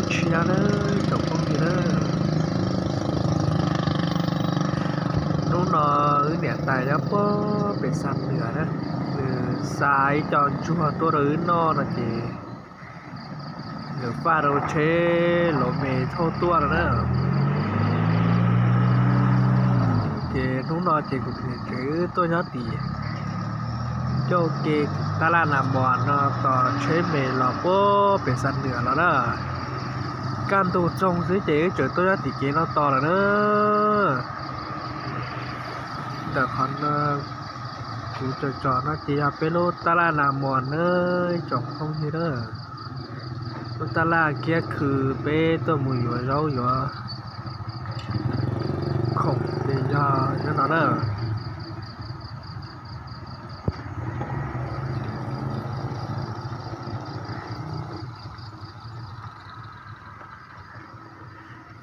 Tshiab na, tsoom phooj ywg na. Hnub no wb niam tais nyob puag pem Xam Nwam na, nws xa ib co ntsuag tuaj rau wb noj no ces nws faj rau tsheb lov me thauj tuaj no na. Ces hnub no ces kuv tus niam tsev wb tuaj nyob tim ncauj ke tab laj Nas Mos no tos tsheb me los puag pem Xam Nwam los na. Kaj ntug txoog xwb ces wb tseem tuaj nyob tim kev no tos lawm na. Ntawm qhov no kuv tsom tsom no ces yog peb lub tab laj Nas Mos na, ib tsoom phooj ywg na. Lub tab laj kiab khw peb tuaj mus yuav zaub yuav khoom ces yog nyob no na.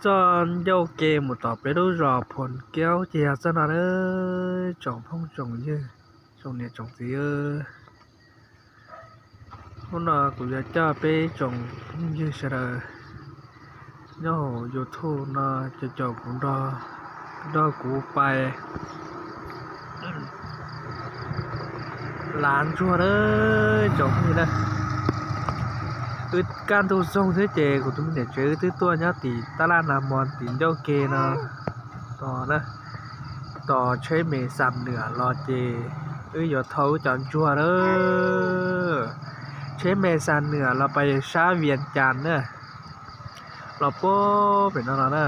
Txoj ncauj ke mus tom peb lub zos Phuas Kiaub ces yog txoj no na, tsoom phooj tsoom ywg, tsoom niam tsoom txiv. Hnub no kuv yuav coj peb tsoom phooj ywg sawv daws nyob hauv YouTube no caum caum kuv nrog, nrog kuv pais lav ntsuag na, tsoom phooj ywg na. Wb kaj ntug txoog thiab ces kuv tus me niam tsev wb twb tuaj nyob tim tab laj Nas Mos tim ncauj ke no tos na, tos tsheb me Xam Nwam los ces wb yuav thau wb cov ntsuag na. Tsheb me Xam Nwam los pais sab Vias Cas na, los puag pem no los na.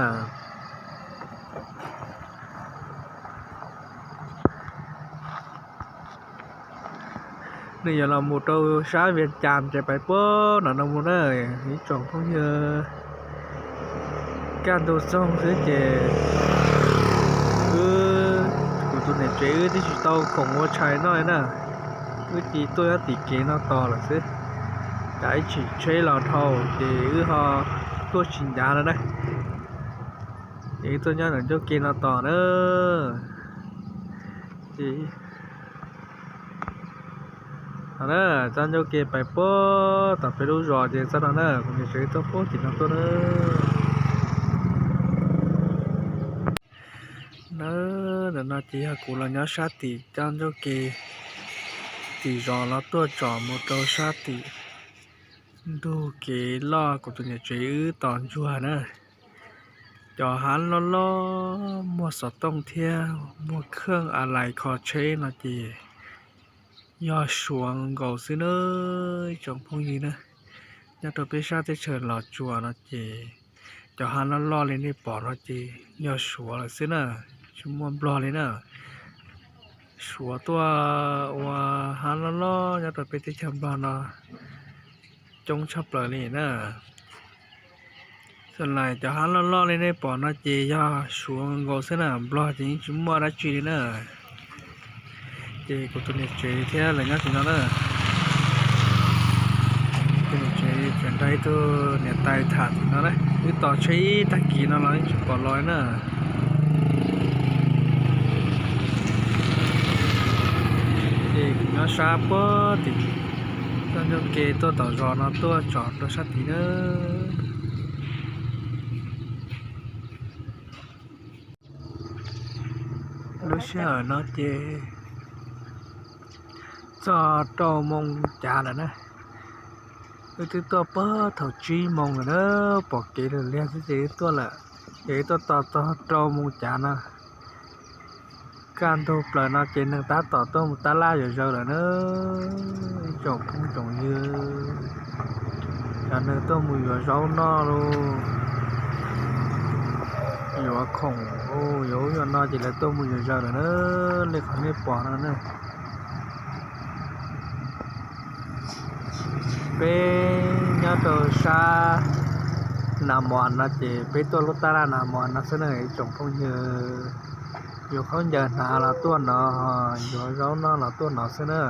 Nws yuav los mus rau sab Vias Cas ces pais puag no no mus na, ib tsoom phooj ywg. Kaj ntug txoog xwb ces wb, kuv tus niam tsev wb twb tsis tau khoom ua tshais noj li na. Wb cia tuaj nyob tim kev no tos lawm xwb. Cas ib tshim tsheb los dhau ces wb ho tuaj tsis ncav no na. Ces wb tuaj nyob ntawm ncauj ke no tos na. Ces txoj ncauj ke pais puag tom peb lub zos ces txoj no na, kuv niam tsev tuaj puag tim no tuaj na. Na, ntawm no ces yog kuv los nyob sab tim coj ncauj ke tim zos los tuaj tsom mus rau sab tim ntug kev loj kuv tus niam tsev wb tos ntsuag na. Cov hav loj loj muaj xov tooj thiab muaj khaj a lais kho tsheb no ces yog suav nkaus xwb na, ib tsoom phooj ywg na. Nyob rau peb sab teb chaws Los Tsuas no ces cov hav loj loj li nej pom no ces yog suav lawm xwb na, tsis muaj nplog li na. Suav tuaj ua hav loj loj nyob rau peb teb chaws Nplog no coob tshaj plaws li na. Xws li cov hav loj loj li nej pom no ces yog suav nkaus xwb na, nplog ces yeej tsis muaj dab tsi li na. Ces kuv tus niam tsev thiab lawv nyob tim no na. Tus niam tsev tseem nrog ib tug niam tais tham tim no na, wb tos tsheb ib tag kis no los yeej tsis pom los li na. Ces kuv nyob sab puag tim txoj ncauj ke tuaj tom zos no tuaj tsom rau sab tid na. Lub sij hawm no ces txog rau moos cav lawm na. Wb twb tuaj puag thaum tsib moos lawm na, pom kev lwg liag xwb ces wb tuaj lawm. Ces wb tuaj tos txog rau moos cav no. Kaj ntug plaws no ces neeg tab tom tuaj mus tab laj yuav zaws lawm na, ib tsoom phooj tsoom ywg. Cov neeg tuaj mus yuav zaub noj los yuav khoom, yuav ub yuav no ces lawv tuaj mus yuav zaws lawm na, li qhov nej pom no na. Peb nyob rau sab Nas Mos no ces peb tuaj lub tab laj Nas Mos no xwb na, ib tsoom phooj ywg. Yuav khaub ncaws hnav los tuaj no, yuav zaub noj los tuaj no xwb na.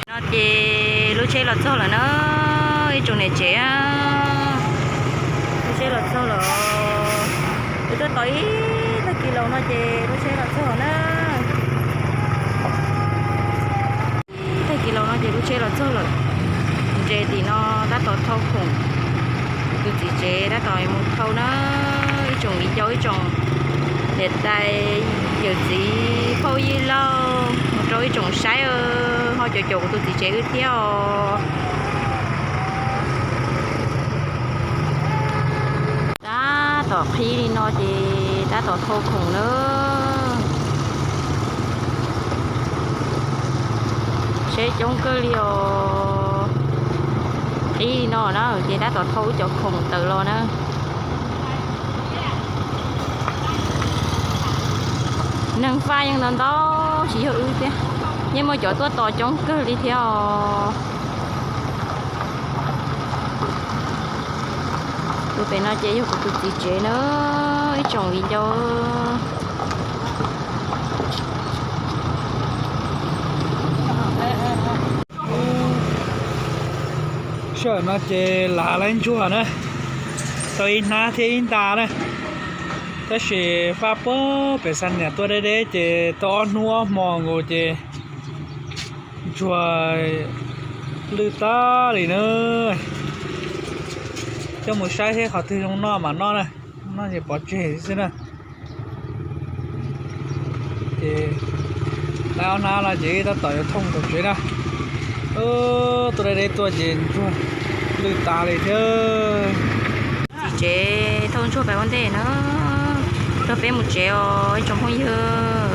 No ces lub tsheb los txog lawm na, ib tsoom niam tsev, lub tsheb los txog lawm. Wb tuaj tos ib tag kis los no ces lub tsheb los txog na. Tig los no ces lub tsheb los txog lawm. Nres tim no tab tom thau khoom, tus txiv tsev tab tom mus thau na. Ib tsoom viv ncaus, ib tsoom niam tais yawm txiv phauj yij laug, mus rau ib tsoom saib, ho caum caum kuv tus txiv tsev wb thiab os. Tab tom qhib li no ces tab tom thau khoom na. Tsheb coob kawg li os. Qhib li no na ces tab tom thau wb cov khoom tawm los na. Neeg faj yeej ntau ntau, tsis yog wb thiab, yeej muaj cov tuaj tos coob kawg li thiab os. Tus pem no ces yog kuv tus txiv tsev na, ib tsoom viv ncaus. Sij hawm no ces lav lawv ntsuag na, tau ib hnab thiab ib nta na, tab sis faj puag pem xa niam tuaj deb deb ces tau ob hnub ob hmo nkaus ces ntsuag lwj tag li na. Coj mus saib seb qhov twg zoo noj mam noj na, noj ces pov tseg xwb na. Ces laib ob hnab no ces tab tom yuav thooj tom tsev na. Tuaj deb deb tuaj ces ntsuag lwj tas li thiab. Txiv tsev thauj ntsuag pais ua ntej na, nrog peb mus tsev os ib tsoom phooj ywg,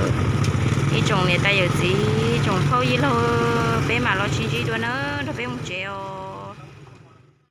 ib tsoom niam tais yawm txiv, ib tsoom phauj yij laug, peb mam los sib ntsib dua na, nrog peb mus tsev os.